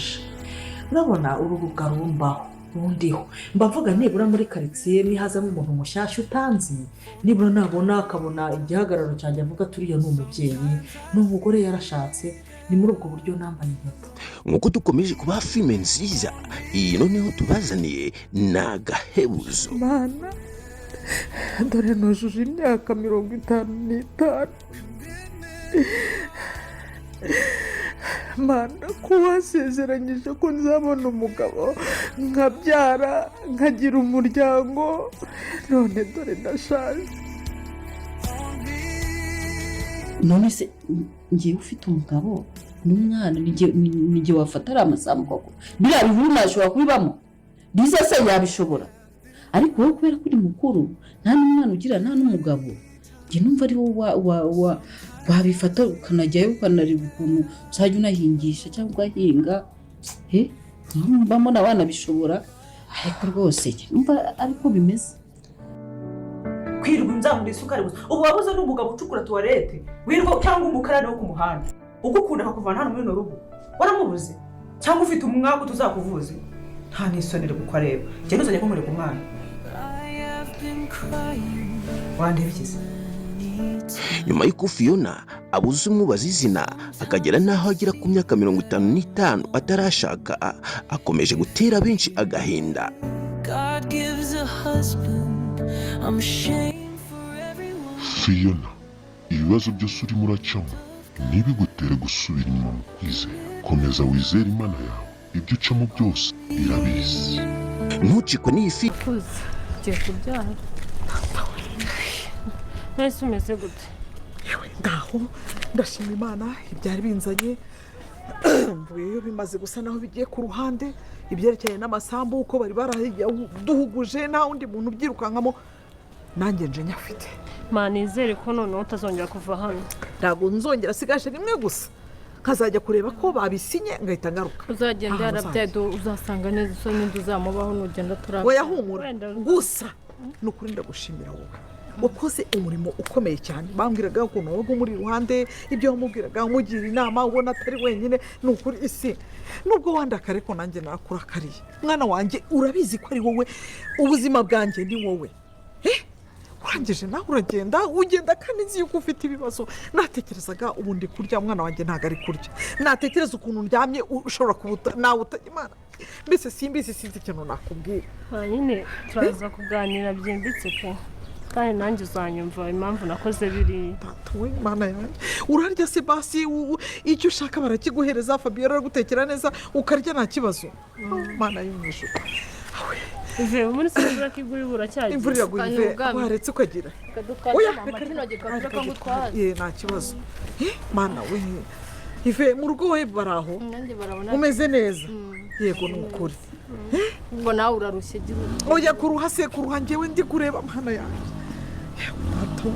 Anje, urabona uru rugaro rumbaho rundiho, mba mvuga nibura muri karitsiye nihazamo umuntu mushyashya utanzi, nibura nabona akabona igihagararo cyanjye avuga turiya ni umubyeyi, ni umugore yarashatse. Ni muri ubwo buryo nambaye impeta. Nk'uko dukomeje kubaha filime nziza, iyi noneho tubazaniye ni agahebuzo. Mana, dore nujuje imyaka 55. Mana, ko wasezeranyije ko nzabona umugabo, nkabyara, nkagira umuryango, none dore ndashaje. None se ngewe ufite umugabo n'umwana, ni jye wafata ari amasambu koko? Biriya bihuru ntashobora kubibamo. Liza se yabishobora? Ariko wowe kubera ko uri mukuru, nta n'umwana ugira, nta n'umugabo, njye numva ari wowe wabifata, ukanajyayo ukanareba ukuntu uzajya unahingisha cyangwa ugahinga. He mbamo na wanabishobora, ariko rwose njye numva ariko bimeze. Kwirirwa nzamura isukari gusa, ubu wabuze n'umugabo ucukura toilette wirirwa, cyangwa umukarani wo ku muhanda ugukunda akakuvana hano muri runo rugo, waramubuze? Cyangwa ufite umwaku tuzakuvuze? Nta n'isoni kuko areba njye ntuzajya kumureka umwana. Wandeba ikize. Nyuma y'uko Fiona abuze umwubaza izina, akagera n'aho agera ku myaka 55 atarashaka, akomeje gutera benshi agahinda. God gives a husband, I'm shame for everyone. Fiona, ibibazo byose urimo uracamo ntibigutere gusubira inyuma mu kwizera. Komeza wizere Imana yawe, ibyo ucamo byose irabizi. Ntucikwe n'iyi fi. Kuze ugiye kubyara nese, umeze gute? Ngaho ndashima Imana. Ibyari binzanye mvuyeyo bimaze gusa naho bigiye ku ruhande, ibyerekeranye n'amasambu uko bari baraduhuguje, nta wundi muntu ubyirukankamo, nanjye nje nyafite. Manizere ko noneho utazongera kuva hano. Ntabwo nzongera, asigaje rimwe gusa, nkazajya kureba ko babisinye, ngahita ngaruka. Uzagenda Aho yarabyaye. nzajya. Uzasanga neza usa n'indi uzamubaho nugenda turabyara. Oya, humura. Wenda. Gusa ni ukuri ndagushimira wowe wakoze umurimo ukomeye cyane. Bambwiraga ukuntu wabaga umuri iruhande, ibyo wamubwiraga, umugira inama, ubona atari wenyine. Ni ukuri isi nubwo wandakare ko nanjye nakurakariye, mwana wanjye, urabizi ko ari wowe ubuzima bwanjye, ni wowe. Urangije nawe uragenda, ugenda kandi nzi yuko ufite ibibazo. Natekerezaga ubundi kurya, umwana wanjye ntabwo ari kurya. Natekereza ukuntu ndyamye, ushobora kuba nawe utajya Imana. Mbese simbizi, sinzi ikintu nakubwira. Nyine turaza kuganira byimbitse pe, kandi nanjye uzanyumva impamvu nakoze biriya. Tata we, Mana yanjye! Urarya se basi? Icyo ushaka barakiguhereza? Fabiola aragutekera neza ukarya, nta kibazo? Oh, Mana yo mu ijuru! Ive muri se, imvura ko iguye buracyagiye. Imvura iraguye ive, waretse ukagira. Oya, reka reka reka. Ye, nta kibazo. Mana we! Ive, mu rugo we bari aho? Nanjye barabona. Umeze neza? Yego, ni ukuri. Ubwo nawe urarushye, gira Oya, kuruha se, kuruha njyewe ndi kureba? Mana yanjye! Yewe data we.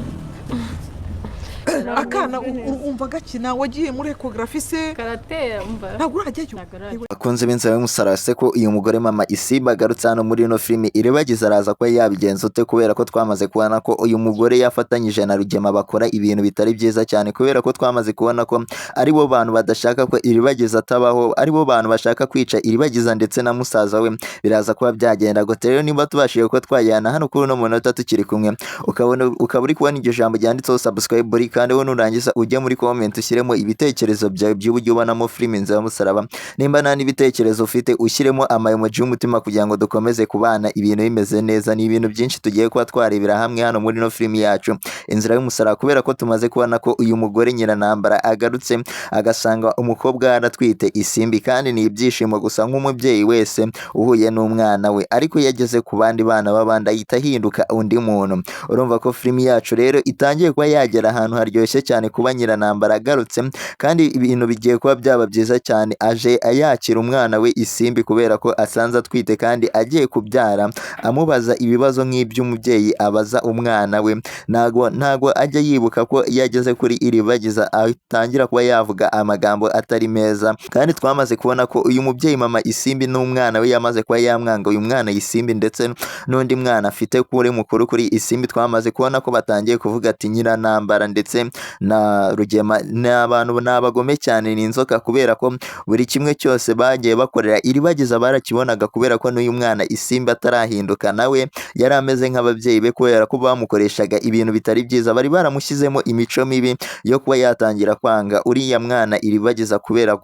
Akana umva gakina. Wagiye muri échographie se? Karatera umva. Ntabwo urajyayo? Ntabwo arajya. Bakunze b'inzira y'umusaraba se, ko uyu mugore mama Isimbi agarutse hano muri ino filimi, Iribagiza araza kuba yabigenza ute? Kubera ko twamaze kubona ko uyu mugore yafatanyije na Rugema bakora ibintu bitari byiza cyane, kubera ko twamaze kubona ko ari bo bantu badashaka ko Iribagiza atabaho, ari bo bantu bashaka kwica Iribagiza ndetse na musaza we. Biraza kuba byagenda gute rero? Niba tubashije kuba twajyana hano kuri uno munota tukiri kumwe, ukabona ukaba uri kubona iryo jambo ryanditseho subscribe, kandi wowe nurangiza ujye muri comment ushyiremo ibitekerezo byawe by'uburyo ubonamo filimi Inzira y'Umusaraba. Nimba nta n'ibitekerezo ufite, ushyiremo ama emoji y'umutima kugira ngo dukomeze kubana ibintu bimeze neza. Ni ibintu byinshi tugiye kuba twarebera hamwe hano muri ino filimi yacu Inzira y'Umusaraba, kubera ko tumaze kubona ko uyu mugore Nyiranambara agarutse agasanga umukobwa yaratwite Isimbi, kandi ni ibyishimo gusa nk'umubyeyi wese uhuye n'umwana we. Ariko iyo ageze ku bandi bana b'abandi ahita ahinduka undi muntu. Urumva ko filimi yacu rero itangiye kuba yagera ahantu haryoshye cyane, kuba Nyiranambara agarutse kandi ibintu bigiye kuba byaba byiza cyane. Aje yakira umwana we Isimbi, kubera ko asanze atwite kandi agiye kubyara, amubaza ibibazo nk'iby'umubyeyi abaza umwana we. Ntago ajya yibuka ko iyo ageze kuri Iribagiza atangira kuba yavuga amagambo atari meza. Kandi twamaze kubona ko uyu mubyeyi mama Isimbi n'umwana we yamaze kuba yamwanga, uyu mwana Isimbi ndetse n'undi mwana afite kuri mukuru kuri Isimbi. Twamaze kubona ko batangiye kuvuga ati Nyiranambara ndetse ndetse na Rugema ni abantu, ni abagome cyane, ni inzoka, kubera ko buri kimwe cyose bagiye bakorera Iribagiza barakibonaga, kubera ko n'uyu mwana Isimbi atarahinduka nawe yari ameze nk'ababyeyi be, kubera ko bamukoreshaga ibintu bitari byiza, bari baramushyizemo imico mibi yo kuba yatangira kwanga uriya mwana Iribagiza, kubera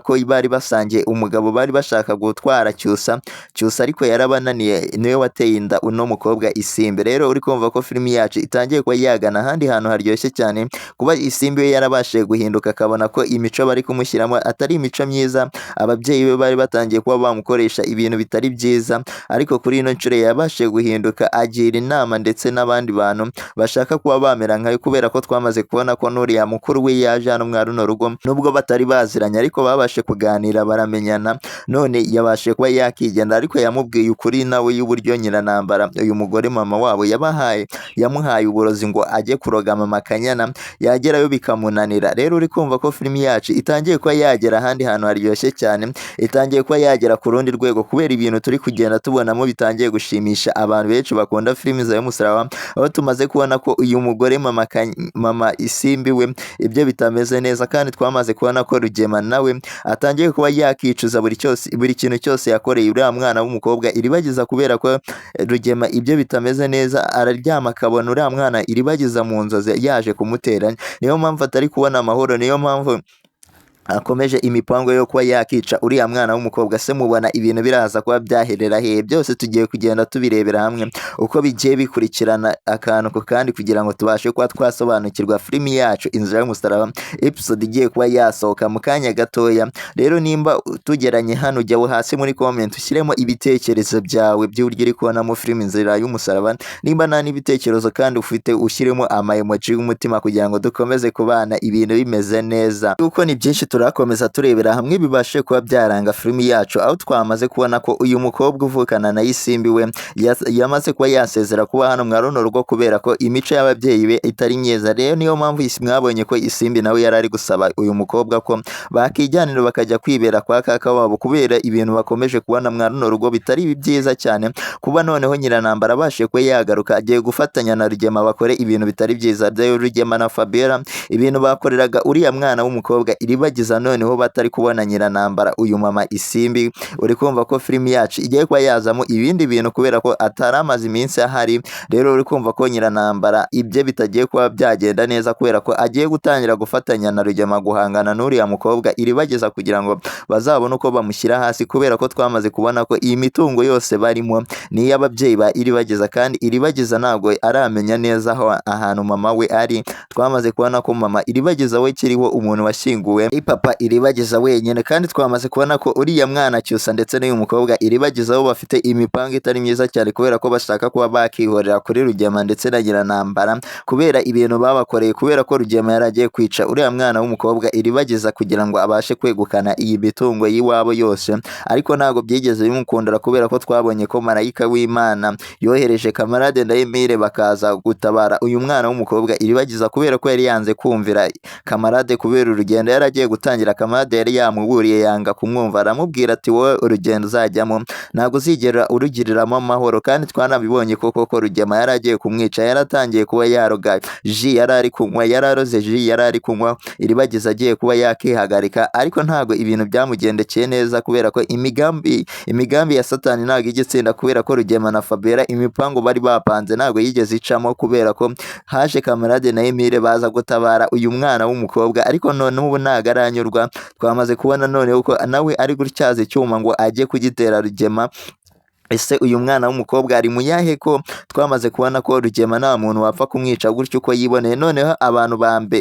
ko bari basangiye umugabo, bari bashaka gutwara Cyusa. Cyusa ariko yarabananiye, niwe wateye inda uno mukobwa Isimbi. Rero uri kumva ko filimi yacu itangiye kuba yagana ahandi hantu haryoshye cyane, kuba Isimbi we yarabashije guhinduka akabona ko imico bari kumushyiramo atari imico myiza, ababyeyi be bari batangiye kuba bamukoresha ibintu bitari byiza, ariko kuri ino nshuro yabashije guhinduka agira inama ndetse n'abandi bantu bashaka kuba bamera nkayo, kubera ko twamaze kubona ko n'uriya mukuru we yaje hano mwa runo rugo, nubwo batari baziranye ariko babashe kuganira baramenyana, none yabashe kuba yakigenda, ariko yamubwiye ukuri nawe y'uburyo Nyiranambara uyu mugore mama wabo yabahaye, yamuhaye uburozi ngo ajye kuroga mama Kanyana, yagerayo bikamunanira. Rero uri kumva ko filimi yacu itangiye kuba yagera ahandi hantu haryoshye cyane, itangiye kuba yagera ku rundi rwego, kubera ibintu turi kugenda tubonamo bitangiye gushimisha abantu benshi bakunda filimi za Umusaraba, aho tumaze kubona ko uyu mugore mama Isimbi we ibyo bitameze neza, kandi twamaze kubona ko Rugema nawe atangiye kuba yakicuza buri kintu cyose yakoreye uriya mwana w'umukobwa Iribagiza, kubera ko Rugema ibyo bitameze neza, araryama akabona uriya mwana Iribagiza mu nzozi yaje kumutera, niyo mpamvu atari kubona amahoro, niyo mpamvu akomeje imipango yo kuba yakica uriya mwana w'umukobwa. Se mubona ibintu biraza kuba byaherera hehe? Byose tugiye kugenda tubirebera hamwe uko bigiye bikurikirana akantu ku kandi, kugira ngo tubashe kuba twasobanukirwa filimi yacu Inzira y'Umusaraba episode igiye kuba yasohoka mu kanya gatoya. Rero nimba tugeranye hano, ujya hasi muri comment ushyiremo ibitekerezo byawe by'uburyo uri kubonamo filimi Inzira y'Umusaraba, nimba nta n'ibitekerezo kandi ufite ushyiremo ama emoji y'umutima kugira ngo dukomeze kubana ibintu bimeze neza, kuko ni byinshi turakomeza turebera hamwe bibashe kuba byaranga filimi yacu, aho twamaze kubona ko uyu mukobwa uvukana na Isimbi we yamaze kuba yasezera kuba hano mwa runo rugo, kubera ko imico y'ababyeyi be itari myiza. Rero niyo mpamvu mwabonye ko Isimbi nawe yari ari gusaba uyu mukobwa ko bakijyanira bakajya kwibera kwa kaka wabo, kubera ibintu bakomeje kubona mwa runo rugo bitari byiza cyane. Kuba noneho Nyiranambara abashije kuba yagaruka, agiye gufatanya na Rugema bakore ibintu bitari byiza. Byayo Rugema na Fabiola ibintu bakoreraga uriya mwana w'umukobwa Iribagiza, noneho batari kubona Nyiranambara uyu mama Isimbi. Uri kumva ko filimi yacu igiye kuba yazamo ibindi bintu, kubera ko atari amaze iminsi ahari. Rero uri kumva ko Nyiranambara ibye bitagiye kuba byagenda neza, kubera ko agiye gutangira gufatanya na Rugema guhangana n'uriya mukobwa Iribagiza, kugira ngo bazabone uko bamushyira hasi, kubera ko twamaze kubona ko iyi mitungo yose barimo ni iy'ababyeyi ba Iribagiza, kandi Iribagiza ntabwo aramenya neza aho ahantu mama we ari. Twamaze kubona ko mama Iribagiza we kiriho umuntu washyinguwe ari papa Iribagiza wenyine, kandi twamaze kubona ko uriya mwana Cyusa ndetse n'uyu mukobwa Iribagiza bo bafite imipango itari myiza cyane, kubera ko bashaka kuba bakihorera kuri Rugema ndetse na Nyiranambara kubera ibintu babakoreye, kubera ko Rugema yari agiye kwica uriya mwana w'umukobwa Iribagiza kugira ngo abashe kwegukana iyi mitungo y'iwabo yose, ariko ntabwo byigeze bimukundira, kubera ko twabonye ko marayika w'Imana yohereje Kamarade Ndayimire bakaza gutabara uyu mwana w'umukobwa Iribagiza, kubera ko yari yanze kumvira Kamarade kubera urugendo yari agiye gutangira. Kamarade yari yamuburiye yanga kumwumva, aramubwira ati wowe urugendo uzajyamo ntabwo uzigera urugiriramo amahoro, kandi twanabibonye koko ko Rugema yari agiye kumwica, yaratangiye kuba yaroga ji yari ari kunywa, yararoze ji yari ari kunywa Iribagiza agiye kuba yakihagarika, ariko ntabwo ibintu byamugendekeye neza, kubera ko imigambi ya Satani ntabwo ijya itsinda, kubera ko Rugema na Fabiola imipango bari bapanze ntabwo yigeze icamo, kubera ko haje Kamarade na Emile baza gutabara uyu mwana w'umukobwa, ariko none ubu ntabwo aranyurwa. Twamaze kubona noneho ko nawe ari gutyaza icyuma ngo ajye kugitera Rugema. Ese uyu mwana w'umukobwa ari mu yahe, ko twamaze kubona ko Rugema nta muntu wapfa kumwica gutyo uko yiboneye, noneho abantu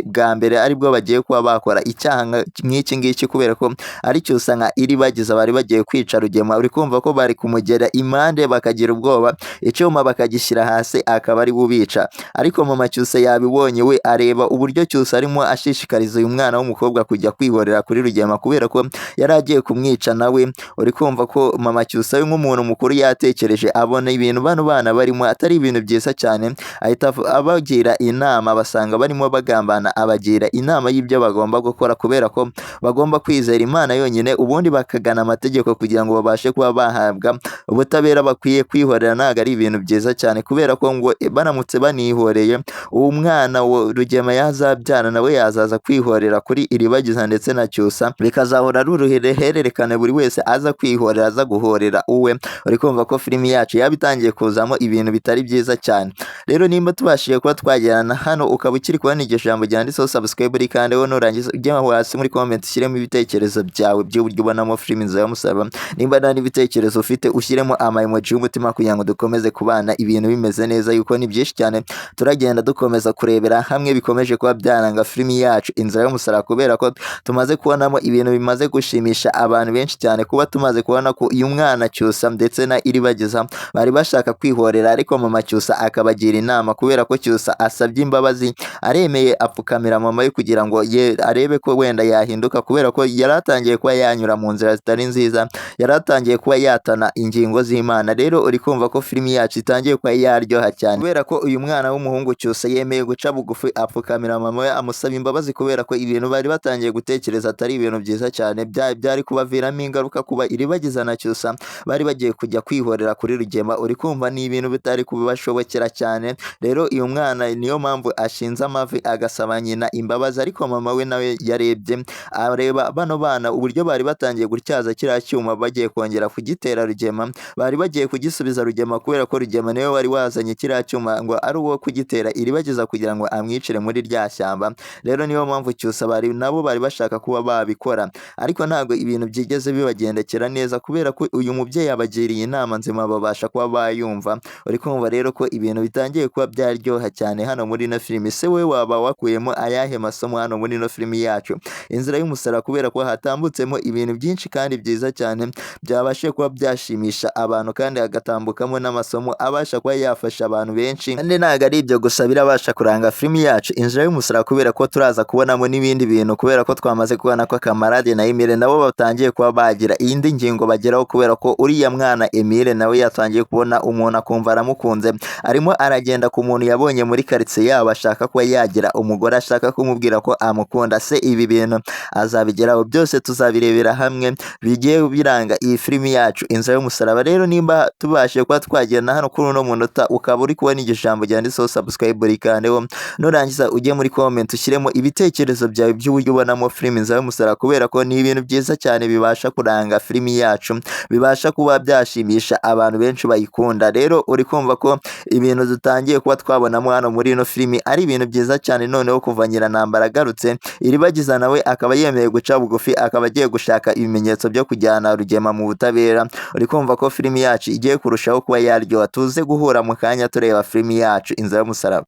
bwa mbere aribwo bagiye kuba bakora icyaha nk'iki ngiki, kubera ko ari Cyusa nka Iribagiza bari bagiye kwica Rugema. Uri kumva ko bari kumugera impande bakagira ubwoba, icyuma bakagishyira hasi akaba ari bubica, ariko mama Cyusa yabibonye, we areba uburyo Cyusa arimo ashishikariza uyu mwana w'umukobwa kujya kwihorera kuri Rugema, kubera ko yari agiye kumwica nawe. Uri kumva ko mama Cyusa we nk'umuntu mukuru yatekereje abona ibintu bano bana barimo atari ibintu byiza cyane, ahita abagira inama, basanga barimo bagambana, abagira inama y'ibyo bagomba gukora kubera ko bagomba kwizera Imana yonyine, ubundi bakagana amategeko kugira ngo babashe kuba bahabwa ubutabera bakwiye. Kwihorera ntabwo ari ibintu byiza cyane kubera ko ngo baramutse banihoreye, uwo mwana wa Rugema yazabyara nawe yazaza kwihorera kuri Iribagiza ndetse na Cyusa, bikazahora ari uruhererekane, buri wese aza kwihorera, aza guhorera uwe. Uri kumva ko filimi yacu yaba itangiye kuzamo ibintu bitari byiza cyane. Rero nimba tubashije kuba twagerana hano, ukaba ukiri kubona iryo jambo ryanditseho subscribe, kandi wowe nurangiza ujye aho hasi muri comment ushyiremo ibitekerezo byawe by'uburyo ubonamo filimi Inzira y'Umusaraba. Nimba nta n'ibitekerezo ufite, ushyiremo ama emoji y'umutima kugira ngo dukomeze kubana ibintu bimeze neza, yuko ni byinshi cyane turagenda dukomeza kurebera hamwe bikomeje kuba byaranga filimi yacu Inzira y'Umusaraba, kubera ko tumaze kubonamo ibintu bimaze gushimisha abantu benshi cyane, kuba tumaze kubona ko uyu mwana Cyusa ndetse na Iribagiza bari bashaka kwihorera, ariko mama Cyusa akabagira inama, kubera ko Cyusa asabye imbabazi, aremeye apfukamira mama we kugira ngo ye arebe ko wenda yahinduka, kubera ko yari atangiye kuba yanyura mu nzira zitari nziza, yari atangiye kuba yatana ingingo z'Imana. Rero uri kumva ko filimi yacu itangiye kuba yaryoha cyane, kubera ko uyu mwana w'umuhungu Cyusa yemeye guca bugufi, apfukamira mama we, amusaba imbabazi, kubera ko ibintu bari batangiye gutekereza atari ibintu byiza cyane, byari kubaviramo ingaruka kuba Iribagiza na Cyusa bari bagiye kujya kwihorera kuri Rugema. Uri kumva ni ibintu bitari kubibashobokera cyane. Rero uyu mwana niyo mpamvu ashinze amavi agasaba nyina imbabazi, ariko mama we nawe yarebye areba bano bana uburyo bari batangiye gutyaza kiriya cyuma bagiye kongera kugitera Rugema, bari bagiye kugisubiza Rugema, kubera ko Rugema niwe wari wazanye kiriya cyuma ngo ari uwo kugitera Iribagiza kugira ngo amwicire muri rya shyamba. Rero niyo mpamvu Cyusa bari nabo bari bashaka kuba babikora, ariko ntabwo ibintu byigeze bibagendekera neza, kubera ko uyu mubyeyi abagiriye inama nzima babasha kuba bayumva. Uri kumva rero ko ibintu bitangiye kuba byaryoha cyane hano muri ino filimi. Se wowe waba wakuyemo ayahe masomo hano muri ino filimi yacu Inzira y'Umusaraba, kubera ko hatambutsemo ibintu byinshi kandi byiza cyane byabashije kuba byashimisha abantu, kandi hagatambukamo n'amasomo abasha kuba yafasha abantu benshi. Kandi ntabwo ari ibyo gusa birabasha kuranga filimi yacu Inzira y'Umusaraba, kubera ko turaza kubonamo n'ibindi bintu, kubera ko twamaze kubona ko Kamarade na Emile nabo batangiye kuba bagira iyindi ngingo bageraho, kubera ko uriya mwana Emile nawe yatangiye kubona umuntu akumva aramukunze, arimo aragenda ku muntu yabonye muri karitsiye yabo, ashaka kuba yagira umugore, ashaka kumubwira ko amukunda. Se ibi bintu azabigeraho? Byose tuzabirebera hamwe bigiye biranga iyi filimi yacu Inzira y'Umusaraba. Rero nimba tubashije kuba twagenda hano kuri uno munota, ukaba uri kubona iryo jambo ryanditseho subscribe, rikandeho, nurangiza ujye muri comment ushyiremo ibitekerezo byawe by'uburyo ubonamo filimi Inzira y'Umusaraba, kubera ko ni ibintu byiza cyane bibasha kuranga filimi yacu, bibasha kuba byashimisha abantu benshi bayikunda. Rero uri kumva ko ibintu dutangiye kuba twabonamo hano muri ino filimi ari ibintu byiza cyane. Noneho kuva Nyiranambara agarutse, Iribagiza nawe akaba yemeye guca bugufi, akaba agiye gushaka ibimenyetso byo kujyana Rugema mu butabera. Uri kumva ko filimi yacu igiye kurushaho kuba yaryoha. Tuze guhura mu kanya tureba filimi yacu Inzira y'Umusaraba.